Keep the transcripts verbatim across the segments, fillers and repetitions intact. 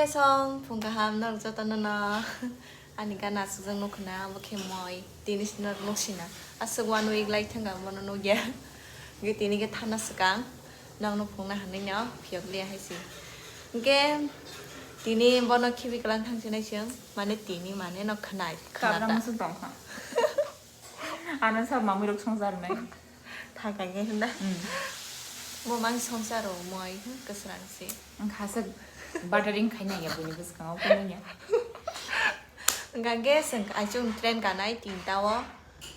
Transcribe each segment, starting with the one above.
Song phung kaham norok jotono no ani gana aswkjak nukho na, abo khe moi tini sino nuk sina. Aswk one week lai thangka bono nukya. Hwnkhe tini khe thana swkang nokno phungna hinwi no phiyok liya hai se. Hwnkhe tini bono khibi kwlang thang sinai se, mane tini mane no khwnai, khwnata. Kabra muchung tongkha. Ano sab mamui rok songchar nai. Thangkang khe hwnda. Mm. Bo mang songcharo moi kwsrang se. Wngkha aswk bartering khainai ya buini bwskango phunukya. Hwnkha khe chwng aichung train kanai tinta o.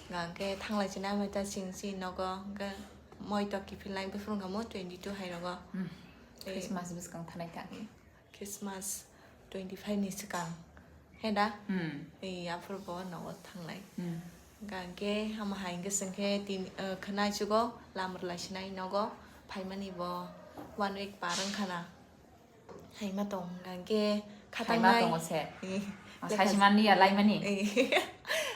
Hwnkha khe thanglai chinai mai ta chwng chini nogo. Hwnkhe moi to kiphilnai buphuru wngkha mo twenty two hai rogo. Mm. Tei Christmas bwskang thanai ta. Christmas twenty five ni swkang, he da? Hmm. Ei, aphuru bo nogo thangnai. Hmm. Hwnkha hwnkhe, hama hai hwnkhe chwng khe tin, eh, khwnai chugo, lam rwlai sinai nogo phaimani bo one week par wngkha na. Haima tong, hwnkha hwnkhe khatangnai. Haima tongo se. Eh, ah, lekha sai siman liya, laimani. Eh,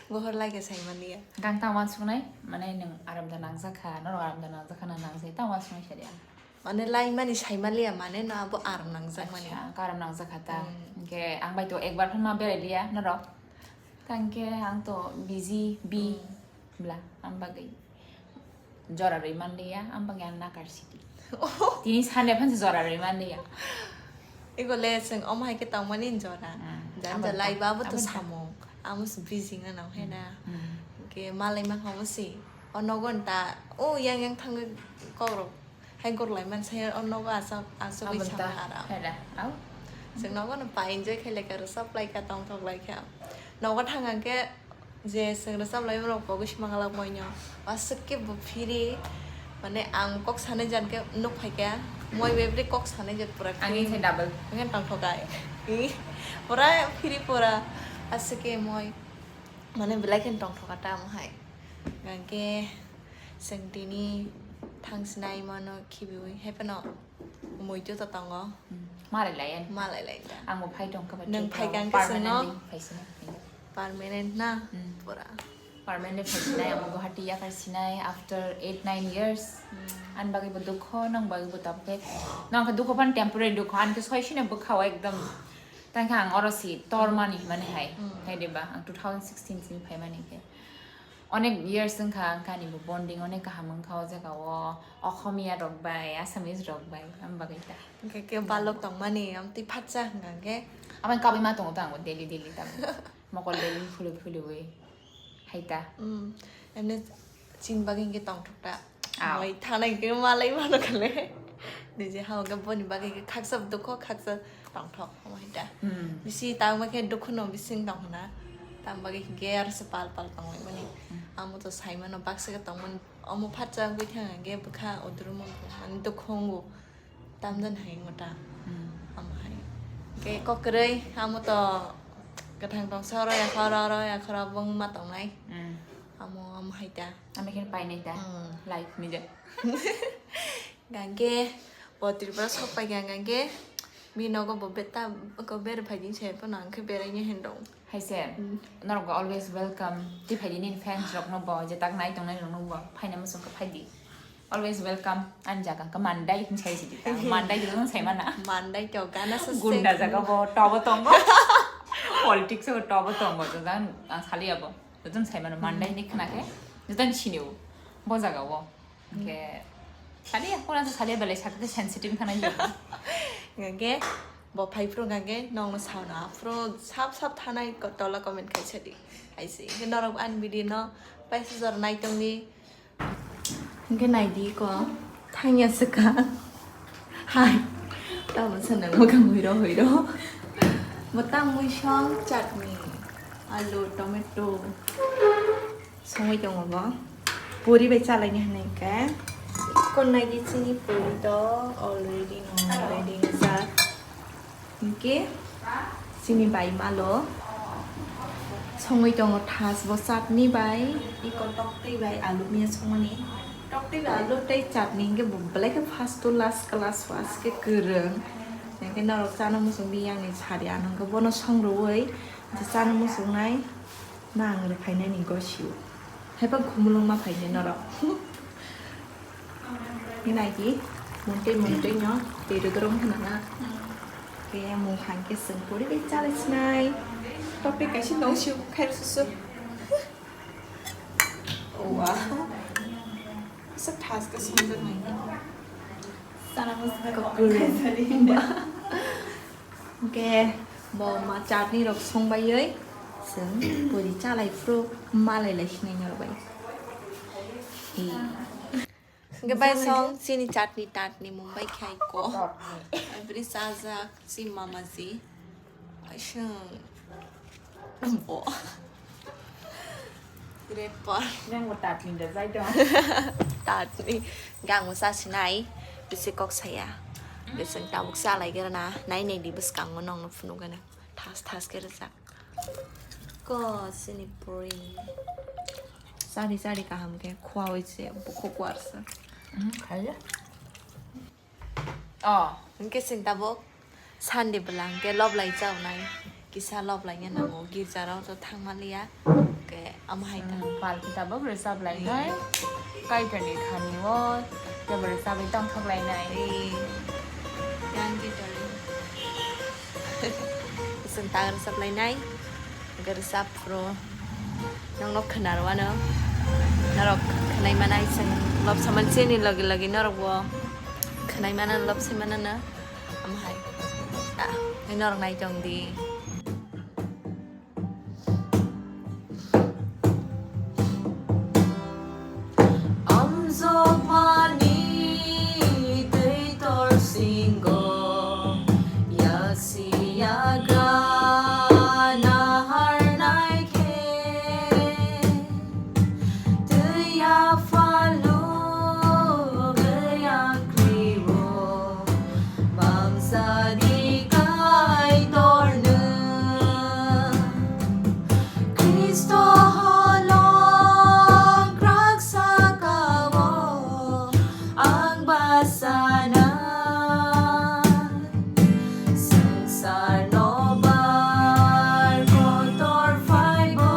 bohor lai khe sai man liya. Hwnkha ang tang uansuknai, mane nwng aram da nangjak kha, norok aram da nangjak kha na nang se, tang uansuknai se de. Mane laimani saimaliya mane no abo aram nangjak mani. Acha, karam nangjak kha ta. Hmm. Hwnkhe ang bai to ekbar phano ma berai liya norok. Tangkhe ang to busy bi Hmm. bla ang bagwi jora rwi man liya, ang bagwi ang nakar sidi. Oh. Tini Sunday phan se jora rwi man liya. Ego le chwng omo hai khe tongmani jora. Hmm. Janja Abo lai ta, ba abo to abo ta. samung. Amo se busy wngna nang hai na. Hmm. Hwnkhe malai ma kha omo se. O nogo ta o yang yang thangwi kok rok. Hai gor lai man sai o nogo aswk, aswk Aboni sama ta aram. Hera, au? Chwng nogo no pa enjoy khai lai kha, rwchap lai kha, tongthok lai kha. Nogo thang ang khe je chwng rwchap lai rok bo gwi sima galak moi no. Aswk khe bo phiri, mane ang kok sanai jan khe nuk phai kha. Moi bebri kok sanai jan pura Ang phiri. Ni sai double. Ang khe tongthok ai. Pura phiri pura. Aswk khe moi. Mane belai khe tongthok ta mo hai. Hwnkhe chwng tini thang sinai mano khibiwi hai phano muitu to tongo. Hmm. Malai lai ani. Malai lai ta. Ang bo phai tong kha ba Nwng thik phai kha kang khe chwngno? Permanently phai sini. Permanent na? Hmm. Pura. Permanently phai sinai, ang bo Guwahati yakar sinai after eight nine years. Hmm. Ani bagwi bo dukho, nang bagwi bo tabuk khe. Nang khe dukho phan temporary dukho, ani khe soi sini bwkha o ekdom. Tang khe ang oro si tor mani himani hai. Hmm. Hai de ba, ang two thousand sixteen sini phai mani khe. Onek years wngkha, wngkha ani bo bonding onek kaham wngkha o jaga o, Okhomiya rok bai, Assamese rok bai, am bagwi ta. Hwnkhe khe balok tongmani, amtwi phatsa hwnkha khe. Amai kabui ma tongo to ang bo daily daily tamo. Mokol daily phulwi phulwi hai ta. Hmm, emne chini bagwi hwnkhe tongthok ta. Aw. Moi thanai hwnkhe malai mano kale. Nije ha hwnkhe boni bagwi hwnkhe khaksa dukho, khaksa tongthok, omo hai ta. Hmm. Bisi tangma khe dukhuno bising tongkhna. Tang bagwi hwnkhe aro se pal pal tonglaimani. Hmm. Amo to saimano baksa khe tongmani. Omo phatsa wngwi thang hwnkhe bwkha odoromo mani dukhu wngo. Tamjani hai wngwi ta. Hmm. Amo hai. Hwnkhe kokrwi amo to kwthang tongsa oro yakhoro, oro yakhoro bongma tongnai. Hmm. Amo, amo hai ta. Amo khe painai ta. Hmm. Life ni je. Hwnkhe bo Tripura sok pai kha hwnkhe bini nogo bo beta ko ber phai di se phano ang khe berai ni hin dong. Hai se, Hmm. norok bo always welcome. Twi phai di nini fans rok no bo, je tak nai tongnai rok no bo, phaina muchung khe phai di. Always welcome. Ani jaga khe Mandai hin sai sidi ta. Mandai joto sai mana. Mandai to gana sa Gunda se jaga bo tobo tongo. Politics o tobo tongo. Joto ang sali abo. Joto sai mana Mandai ni khna khe. Joto sini o. Bo jaga o. Hwnkhe saliya, khorang se saliya belai sakhe sensitive khana yo. Hwnkhe bo phai phuru hwnkhe nokno sao no aphuru sap sap thanai ko-, tola comment khai sadi. Hai se hwnkhe norok ani video no paisa jora nai tongdi. Hwnkhe nai di ko thangya swkang. Hai. Tamo sana mwkhang huiro huiro. Bo tang mui song chutney, alu, tomato. Songwi tongo bo. Puri bai chalaini hinwi khe. Kon nai di chini puri to already no ready wngjak. Hinkhe chini bai malo songwi tongo thas bo chutney bai, iko toktwi bai alu miya songmani. Toktwi bai alu tei chutney hinkhe bo belai khe first to last class, first khe kwrwng. Hinkhe norok chana muchungdi yang ni sari ano hinkhe bono songrwui je chana muchungnai. Nang rwphainani gosio. Haiphang khumulwng ma phainai norok. Hinai di, montwi montwi no twi rwgwrwng hwnna na. Kaya mung hangke seng puri bai chalai sinai. Topic kaisa nong siu khair susu. Wa. Sa thas ka song da nai. Sana mas ka puri. Oke, bo ma chutney rok song bai yoi. Seng puri chalai pro malai lai sinai nyor bai. Hei. Hingke bai song chini chutney tatni mung bai khai ko. Tatni. Every sajak si mama si. Aisung. Bo. Report. Nang mo tatni da jai dong. Tatni. Gang mo sa sinai. Bisi kok saya. Bisi tabuk sa lai gana. Nai nai di bus kang mo nong no phunu gana. Thas thas ke rajak. Ko sini puri. Sari sari kaham ke khua oi se bukho kuar sa. Hmm, khaya. Oh, hingke sing tabuk Sunday bwla hingke lob lai chawnai. Kisa lob lai nai nango girja rok to thang maliya. Ke amo hai ta. Hmm, pal kita bo rwchap lai nai. Kaitor ni thani o tebo rwchap bai tong thok lai nai. Ee. Yang ki dori. Ising ta rwchap lai nai. Hingke rwchap pro. Nong nok khna rwano. Norok khnai manai sing lob saman chini logi logi norok bo khnai mana lob sai mana na. Amo hai. Ah, hai norok nai tong di. Amjokmani twi torsingo, yaksi yagra naharnai khe, twi yaphalu geyangkriwo, bamsadi Kaitorno. Khristo holong krak sakao ang basana. Swngcharno bar kotor phaibo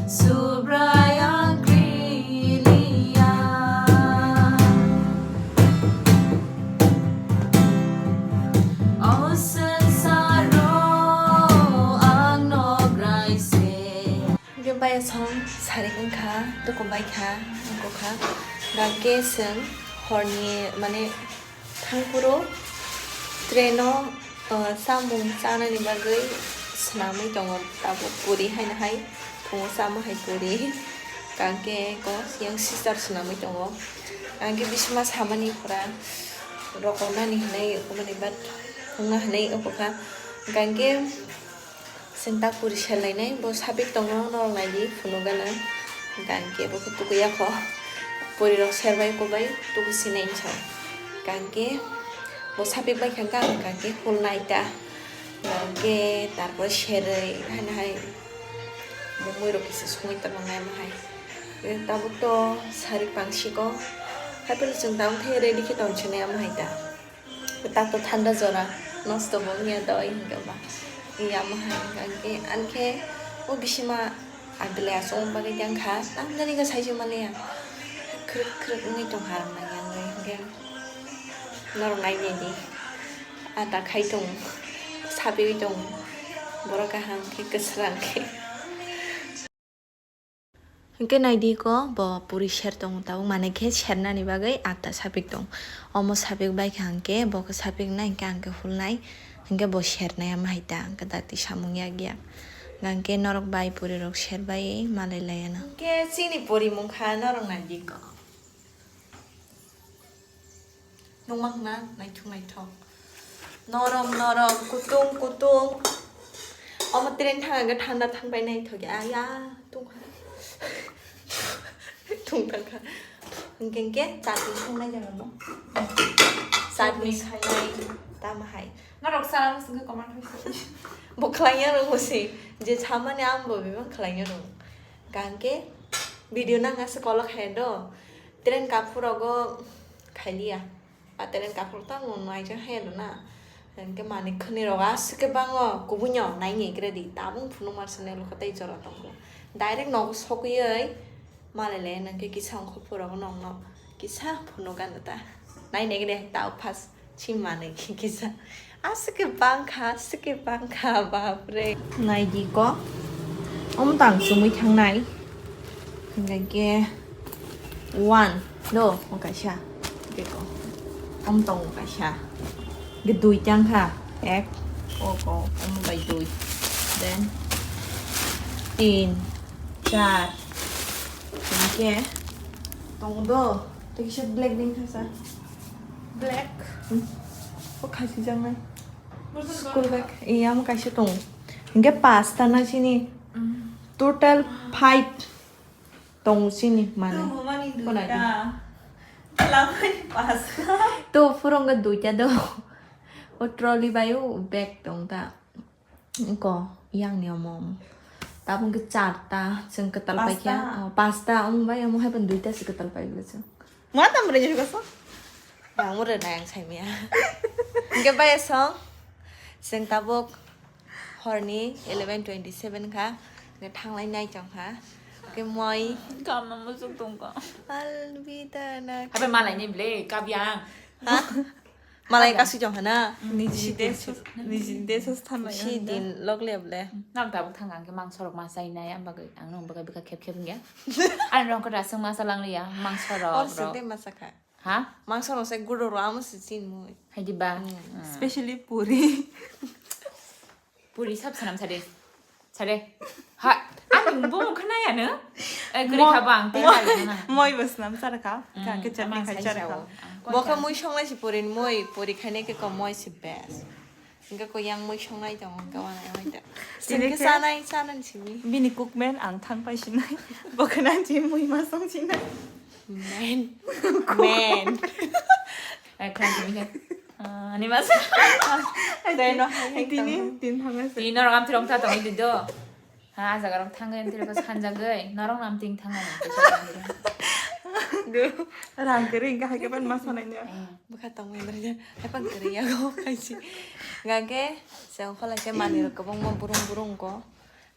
Subrai ang kriliya. O swngcharo ang nograi se. Hingke bai song sarik wngkha, tuku bai kha, wngkha. Gangke swng horni, mane, thangphuru traino, uh, chamung chanani bagwi swnamwi tongo, tabuk puri haino hai phungo chama hai puri. Gangke ko yang sister swnamwi tongo. Gangke bisima samani pura rokonani hinwi, umani bat wngna hinwi wngkha. Gangke Chwng tak puri serlainai, bo sapik tongo, norok naidi phunukgana. Hingkha hinkhe bo khe tukuya kho. Puri rok serbai kubai tukusinai hinsa. Hingkha hinkhe bo sapik bai kha, hingkha hinkhe hulnai ta. Hingkha hinkhe tarpor serwi haino hai bo mui rok kisa songwi tongmani amo hai. Tabuk to sarik pangsiko. Haiphano chwng tabuk khe ready khe tongsinai amo hai ta. Tak to thanda jora nosto bo wngya doi hinkhe ba. Iya mo hai hinkhe ankhe o bisima abelai aswk bagwi tang kha, tamjani khe saisi maliya. Khwrwk khwrwk wngwi tong kha ang nangya wngwi hinkhe norok nainai di. Ada khai tong, sabiwi tong, borok kaham khe kwswrang khe. Hingke naidi ko bo puri ser tongo tabuk, mane khe sernani bagwi atta sapik tong. Omo sapik bai kha hingke bo khe sapik nai hingke ang khe hulnai hingke bo sernai ama hai ta hingke dakti samung yak yak. Hingke norok bai puri rok ser bai malai laiya no. Hingke chini puri mung kha norok naidi ko. Nungma hwnna naithok naithok. Norom norom, kutung kutung. Omo train thang hwnkhe thanda thang pai naithok ya. Aya, tungkha. Tungthangkha. Hwnkhe hwnkhe chutney songnai jaga no. Chutney songnai tamo hai. Norok sana bwswk khe comment khai se. Bo khlaiya rwngmo se. Je samani ang bo bebak khlaiya rwng. Hwnkhe video nang aswk kolok hai do. Train kaphur rogo khailiya. A train kaphur tang no naijak hai rwna. Hwnkhe manwi khwnwi rogo aswk khe bango kubunyo naini kre di. Tabung phunukma swnwi lukha tei jora tongo. Direct nogo sogwi malai le nangkhe kisa ongkho phuru rogo nongno kisa phunuk gana ta. Nainai kre ta o first si manwi kisa. Aswk bangkha, aswk bangkha, bapre. Naidi ko. Omo tang chumui thangnai. Hingkhe one. No, o kaisa. Hingkhe ko. Omo tongo kaisa. Hingkhe dui tangkha. Ek. O ko. Omo bai dui. Then tin. Char. Hingkhe. Tongo do. Tei kisa black din kha sa. Black. Hmm. O khasi jangnai. School bag. Iya, omo kaisa tongo. Hingkhe pasta na chini. Mm. Total five tongo chini mane. Tongo mani. Khwnai di. Duita. Lamani pasta. To phurungo duita do. O trolley bai o bag tong ta. Ko, yang ni omo omo. Tabuk ke charta, chwng kwtal paikha. Pasta. Oh, pasta, omo bai omo hai pon duita se kwtal paikha chwng. Mura tam rwjak kha so? Yang mura na yang saimya. Hingke bai song, chwng tabuk horni eleven twenty seven kha. Hingke thanglai nai chong kha. Hingke moi. Kam no musuk tong kha. Alvida na. Abe malai ni ble, kabyang. Ha? Malai kasui tong hana. Niji de sos, niji de sos thanai. Si din log le ble. Nam tabuk thang ang ke mangso rok ma sai nai, am bagwi ang nong bagwi bwkha khep khep wngya. Ani rong kwtal aswk ma sa lang liya, mangso rok. Or sik de ma sa kha. Ha? Mangso rok sai gudo ro amo si chin mui. Hai di ba? Specially puri. Puri sab sanam sade. Sade. Ha, ani bumung khna ya no? Eh, guri kha bang, te hai na. Moi bwsnam sar kha. Ka ke chani khai char kha. Bo kha mui songnai si puri moi, puri khaine ke ko moi si best. Hingke ko yang mui songnai tong, hingke wana yang ta. Sini ke sanai, sanai sini. Bini cookman ang thang pai sinai. Bo khna ji mui ma song sinai. Man. Man. Eh, khna ji. Ah, ani mas. Dai no, hai, hai, tini, tong. Tin thang ase. Tini norok amtwi rong ta tong idi do. Ha, ah jaga rok thangwi amtwi rok sanjagwi. Norok nam ting thang ani. Do. Rang kiri ga hai ke ban mas manai ne. Eh. Bwkha tong mai bwrwi. Hai pang kiri ya go kaisi. Gangke, se ongkho lai se mani rok kwbangma burung burung ko.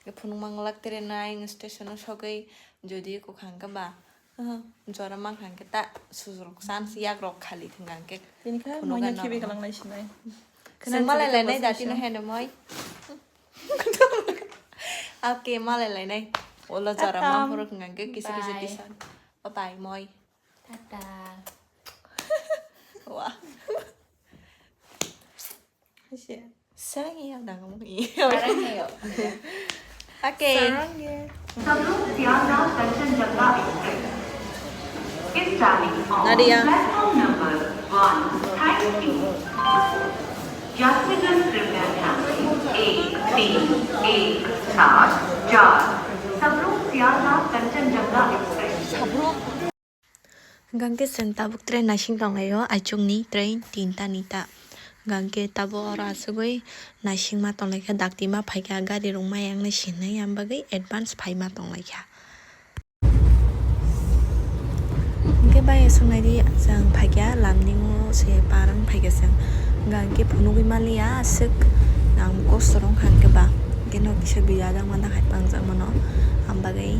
Ke phunuk mang lak tere nai station o sogwi jodi ko khang ka ba. Aha, jora mang kha hwnkhe ta sujurok chance yakrok khali thwng kha hwnkhe. Tini khe phunukgwi moino khibi norokno. Kwlangnai sinai. Chwng malai lainai da tino heno moi. Ake malai lainai. Olo jora tatam. Mang phuru thwng kha hwnkhe kisa kisa. Bye. Tison. Bye bye moi. Tata. Wah. Hacia. Saranghae yang dang mo. Saranghae yo. Okay. Saranghae. सब लोग Sealdah Kanchenjunga express. Is standing on Nadia. Platform number one। Thank you। यात्रीगण कृपया ध्यान दें, एक तीन एक सात चार। सब लोग Sealdah Kanchenjunga express. Hingkha hwnkhe chwng tabuk train naising tonglaio, aichukni train tinta ni ta. Hingkha hwnkhe tabuk oro asugwi naisingma tonglaikha, dakti ma phaikha, gari rok ma yaknai sinai, ambagwi advance phaima tonglaikha. Hingkhe bai aswk naidi, chwng phaikha, lamningo se parang phaikha chwng. Hingkha hwnkhe phunugwi manliya aswk, ang kosto rok wngkha hwnkhe ba. Hingkhe nok kisa biyadang mada hai pangjak mano, ambagwi.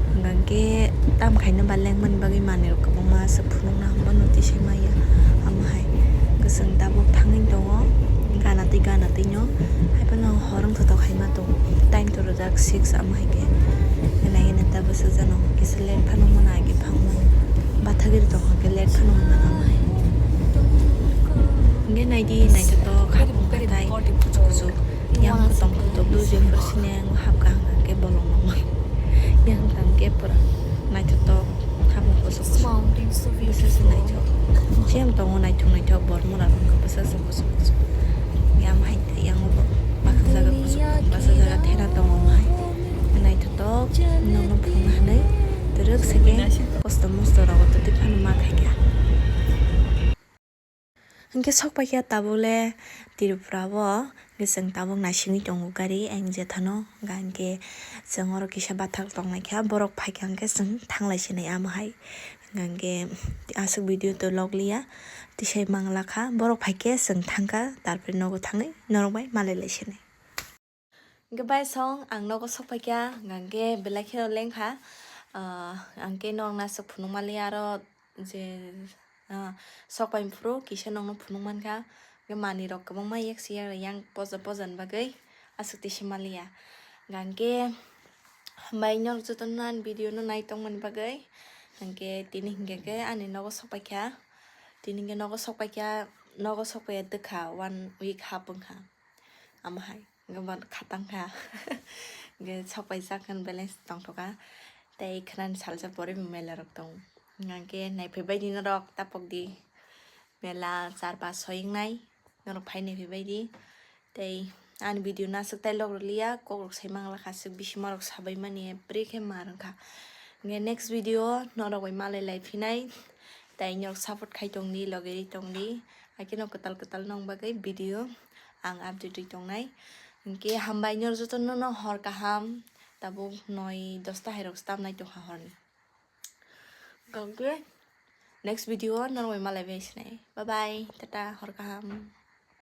Hingkha hwnkhe tam khaina ba lengmani bagwi manwi rok kwbangma aswk phunukna hwnba no tisai maya. Amo hai kwchwng tabuk thangwi tongo gana twi gana twi no. Haiphano hor wngthotok hai ma tongo. Time to rwjak six amo hai khe. Nai nai ta bwsajano kisa late phano hwnmano age phangmani. Bathagwi tongkha khe late phano hwnmano amo hai. Hingkhe naidi naithotok hapung tei kuchuk kuchuk. Yang kwtong kwtong duje phuru sini ang hapkha hwnkha khe bolong nangma. Yang hwnkha khe pura naithotok hapung kuchuk kuchuk. Bwswk se naithok. Jemon tongo naithok naithok bormora hwnkha bwswk se kuchuk kuchuk. Yang hai tei yang bo baksa jaga kuchuk basa jaga thera tongo hai. Naithotok nokno phunukna hwnwi twrwk se khe kosto mosto rogo twtwi phano ma khaikha. Hingke sok paikha tabuk le Tripura o, hingke chwng tabuk naisingwi tongo gari ang jethano, hingke chwng oro kisa bathak tonglaikha, borok phaikha hingke chwng thanglai sinai amo hai, hingke aswk video to log liya, tisai manglakha, borok phaikhe chwng thangkha, tarpore nogo thangwi norok bai malai lai sinai. Hingke bai song ang nogo sok paikha, hingke belai kheno lengkha, ah, hingke norok no aswk phunukma liya aro je, ah, sok pai phuru kisa nokno phunuk mankha, Hwnkhe manwi rok kwbangma yak si yak yang poja poja ni bagwi aswk twi se maliya. Hwnkhe hambai norok jotono ani video no nai tongmani bagwi. Hwnkhe tini hwnkhe khe ani nogo sokpaikha. Tini hwnkhe nogo sokpaikha, nogo sokpaiya twkha one week hap wngkha. Amo hai hwnkhe bo khatang kha. Hwnkhe sokpaijak hwn balance tongthokha. Tei khwnani salsa pore mela rok tongo. Hwnkhe naiphaibaidi norok tapokdi. Mela char pas soi wngnai, norok phai naiphaibaidi. Tei ani video no aswk tai log rwliya, kok rok sai manglakha, aswk bisimorok sabaimani epre khe mar wngkha. Hwnkhe next video norok bai malai lai phinai. Tei norok support khai tongdi, loge ri tongdi. Haikhe no kwtal kwtal nong bagwi video ang update ri tongnai. Hwnkhe hambai norok jotono no hor kaham, tabuk noi dosta hai rok stamnai tongkha horni. Hwnkhe next video o norok bai malai bai sinai. Bye bye, tata, hor kaham.